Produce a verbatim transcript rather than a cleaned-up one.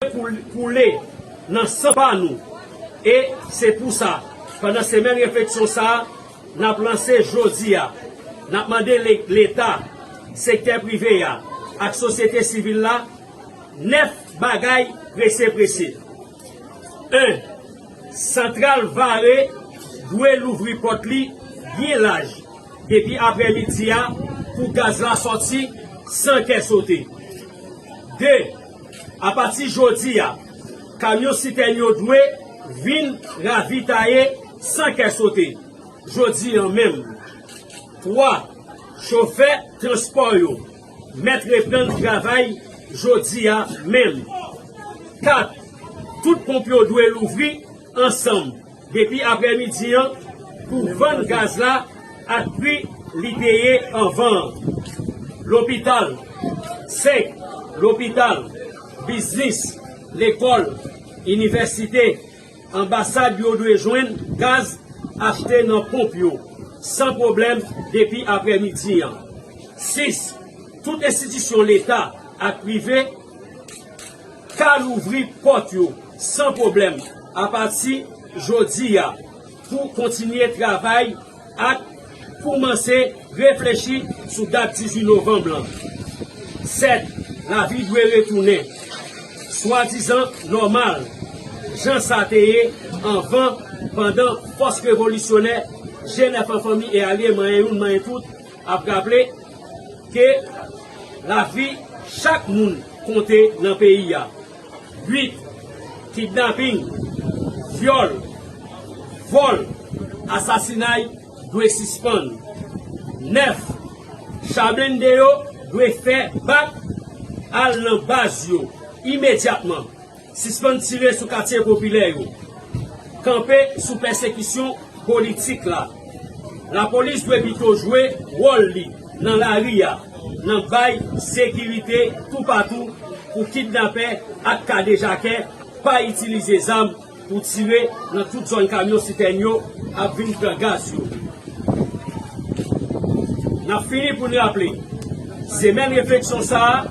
koul- koule nan san pa nou. E se pou sa, pandan semèn refleksyon sa a, n ap lanse jodi a, n ap mande le- Leta, sektè prive a ak sosyete sivil la nèf bagay prese prese. En, Santral Vare dwe louvri pòt li byen laj depi aprèmidi a pou gaz la sòti san kè sote. De, apati jodi a, kamyon sitèn yo dwe vin ravitaye san kè sote jodi a menm. Twa, chofè transpò yo mèt reprann travay jodi a menm. Kat, tout ponp yo dwe louvri ansanm depi aprèmidi an pou vann gaz la ak pri li te ye anvan an. Lopital, senk, lopital, biznis, lekòl, inivèsite, anbasad yo dwe jwenn gaz achte nan ponp yo san pwoblèm depi aprèmidi an. Sis, tout enstitisyon Leta ak prive ka louvri pòt yo san pwoblèm apati jodi a pou kontinye travay ak koumanse reflechi sou dat dizuit novanm lan. Sèt, lavi dwe retounen swadizan nòmal, jan sa te ye anvan, pandan fòs revolisyonè G nèf an fanmi e alye manyen youn manyen tout ap raple ke lavi chak moun konte nan peyi a. Uit, kidnaping, vyòl, vòl, asasinay dwe sispann. Nèf, cha blende yo dwe fè bak al nan baz yo imedyatman. Sispann tire sou katye popilè yo. Kanpe sou pèsekisyon politik la. Lapolis dwe pito jwe wòl li nan lari a, nan bay sekirite toupatou pou kidnapè ak kadejakè pa itilize zam pou tire nan tout zòn kamyon sitèn yo ap vin pran gaz yo. N ap fini pou n raple, semèn refleksyon sa a,